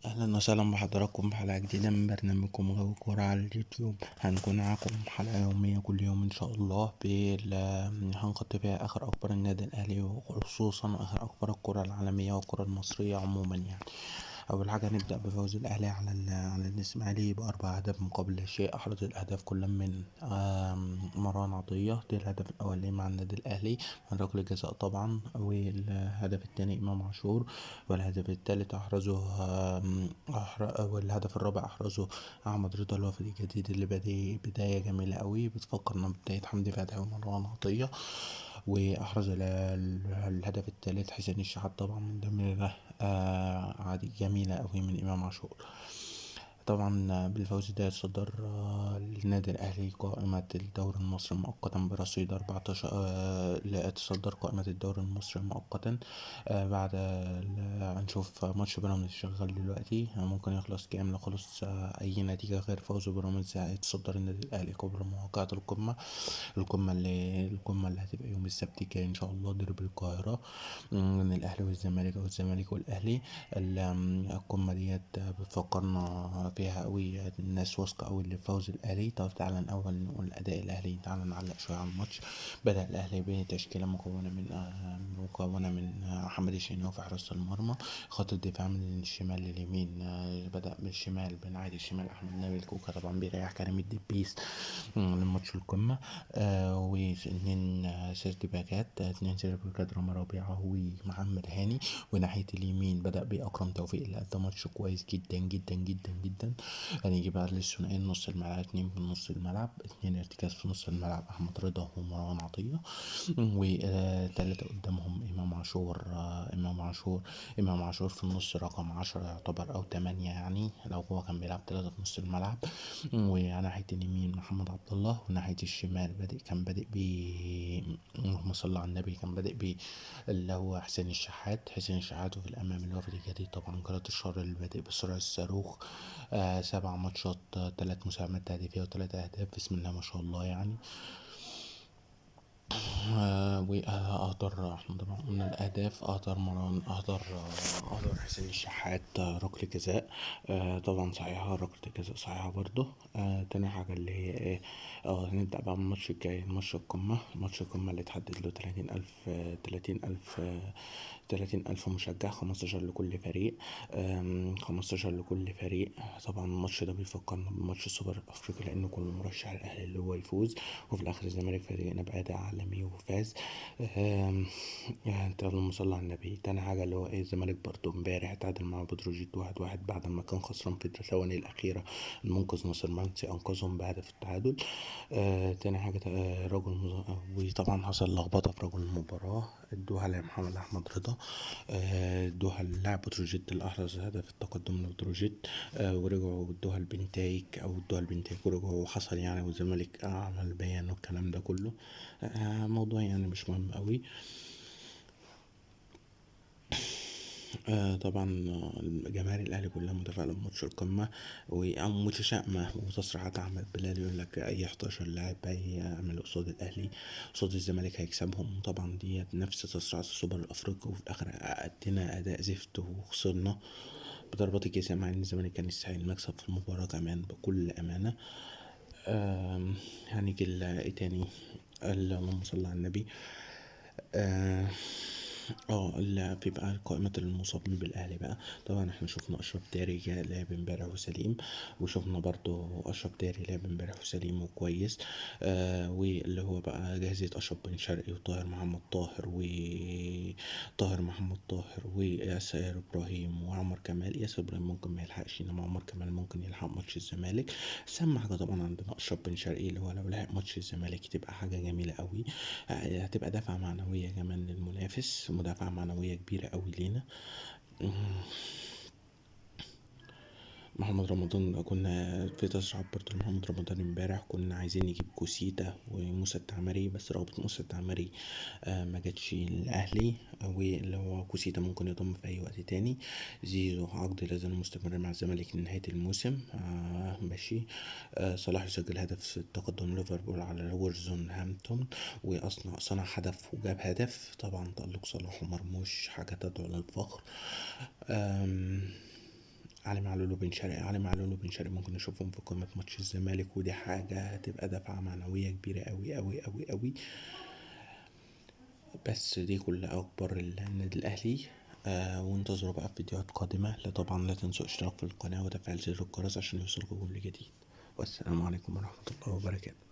اهلا وسهلا بحضراتكم في حلقة جديدة من برنامجكم غاوي كورة على اليوتيوب. هنكون معاكم حلقة يومية كل يوم ان شاء الله هنغطي فيها اخر اخبار النادي الاهلي وخصوصا اخر اخبار الكرة العالمية والكرة المصرية عموما. اول حاجة نبدأ بفوز الاهلي على الاسماعيلي ب4 اهداف مقابل لا شيء. احرز الاهداف كلها من مروان عطية، ده الهدف الاولاني مع النادي الاهلي من ركلة جزاء طبعا، والهدف الثاني امام عاشور، والهدف الثالث احرزه، والهدف الرابع احرزه احمد رضا الوافد الجديد اللي بادئ بداية جميلة قوي بتفكرنا ببداية حمدي فتحي ومروان عطية. واحرز الهدف الثالث حسين الشحات طبعا من ضمن عادي جميلة قوي من امام عاشور. طبعا بالفوز ده يتصدر النادي الاهلي قائمة الدوري المصري مؤقتا برصيد 14، لا، تصدر قائمة الدوري المصري مؤقتا. بعد هنشوف ماتش بيراميدز شغال دلوقتي، ممكن يخلص كام. لو خلص، اي نتيجة غير فوز بيراميدز هيتصدر النادي الاهلي قبل مواقعة القمة، القمة اللي هتبقى يوم السبت الجاي ان شاء الله، ديربي القاهرة من الاهلي والزمالك او الزمالك والاهلي. القمة ديت بتفكرنا فيها قوي، الناس واثقة قوي اللي في فوز الاهلي. طب تعالى الاول نقول اداء الاهلي، تعالى نعلق شوية على الماتش. بدأ الاهلي بتشكيلة مكونة من محمد الشناوي في حراسة المرمى، خط الدفاع من الشمال لليمين، بدأ من الشمال بن عادي الشمال احمد نبيل كوكا طبعا بيريح كريم الدبيس لماتش القمة، واثنين سيرت باكات، 2 سيرت باكات رامي ربيعة ومحمد هاني. وناحية اليمين بدأ بأكرم توفيق اللي قدم ماتش كويس جدا جدا جدا جدا. هنيجي بقى للثنائي نص الملعب، 2 في نص الملعب، 2 ارتكاز في نص الملعب أحمد رضا ومروان عطية، وتلاتة قدامهم إمام عاشور، إمام عاشور في النص رقم 10 يعتبر أو 8 لو هو كان بيلعب 3 في نص الملعب. وعلى ناحية اليمين محمد عبد الله، وناحية الشمال كان بادئ ب اللهم صل على النبي، كان بادئ ب اللي هو حسين الشحات، حسين الشحات. وفي الأمام اللي هو في الجديد طبعا قناة الشر اللي بادئ بسرعة الصاروخ، 7 ماتشات، 3 مساهمات تهديفية وتلات أهداف، بسم الله ما شاء الله. وأهدر احنا طبعا قلنا الأهداف، أهدر مروان، أهدر حسين الشحات، ركلة جزاء، طبعا صحيحة، ركلة الجزاء صحيحة برضه. تاني حاجة اللي هي ايه، هنبدأ بقى من الماتش الجاي، ماتش القمة، ماتش القمة اللي اتحدد له 30,000 مشجع، 15 لكل فريق، 15 لكل فريق. طبعا الماتش ده بيفكرنا بماتش السوبر الأفريقي لأنه كله مرشح الأهلي اللي هو يفوز، وفي الآخر الزمالك فريقنا بأداء عالمي وفاز. اللهم صل على النبي. تاني حاجة اللي هو ايه، الزمالك برضه امبارح اتعادل مع بتروجيت 1-1 بعد ما كان خسران في الثواني الأخيرة، المنقذ ناصر منسي أنقذهم بهدف التعادل. تاني حاجة، وطبعا حصل لخبطة في رجل المباراة، ادوها لمحمد أحمد رضا، ادوها للاعب بتروجيت اللي أحرز هدف التقدم لبتروجيت، ورجعوا ادوها لبنتايك أو ادوها لبنتايك ورجعوا وحصل والزمالك عمل بيان والكلام ده كله. موضوع مش مهم قوي. طبعا جماهير الاهلي كلها متفائله بماتش القمه ومتشائمه، وتصريحات احمد بلال يقول لك اي 11 لاعب هيعمل قصاد الاهلي قصاد الزمالك هيكسبهم. طبعا ديت نفس تصريحات السوبر الافريقي، وفي الاخر ادينا اداء زفت وخسرنا بضربات الجزاء، مع ان الزمالك كان يستحق المكسب في المباراه كمان بكل امانه. هنيجي لايه تاني، اللهم صل على النبي. اللي بيبقى قائمة المصابين بالأهلي بقى. طبعا احنا شفنا أشرف داري لعب امبارح وسليم، وشفنا برضو أشرف داري لعب امبارح وسليم وكويس، واللي هو بقى جاهزية أشرف بن شرقي وطاهر محمد طاهر وطاهر محمد طاهر وياسر إبراهيم وعمر كمال. ياسر إبراهيم ممكن ما يلحقش، إنما عمر كمال ممكن يلحق ماتش الزمالك. بس أهم حاجة طبعا عندنا أشرف بن شرقي اللي هو لو لحق ماتش الزمالك تبقى حاجة جميلة قوي، هتبقى دفعة معنوية كمان للمنافس، مدافعة معنوية كبيرة قوي لينا. محمد رمضان كنا في تصريحات برضه لمحمد رمضان امبارح، كنا عايزين نجيب كوسيتا وموسى التعمري، بس رغبة موسى التعمري، ما جاتش للأهلي، واللي هو كوسيتا ممكن يضم في أي وقت تاني. زيزو عقد لازال مستمر مع الزمالك لنهاية الموسم، ماشي. صلاح يسجل هدف التقدم ليفربول على وولفرهامبتون، وأصنع صنع هدف وجاب هدف. طبعا تألق صلاح ومرموش حاجة تدعو للفخر. علي معلول وبن شرقي. علي معلول وبن شرقي ممكن نشوفهم في قمة ماتش الزمالك، ودي حاجة هتبقى دفعة معنوية كبيرة أوي أوي أوي أوي. بس دي كل أخبار النادي الأهلي. وانتظروا بقى في فيديوهات قادمة. لا طبعا لا تنسوا الاشتراك في القناة وتفعيل زر الجرس عشان يوصلكم كل جديد. والسلام عليكم ورحمة الله وبركاته.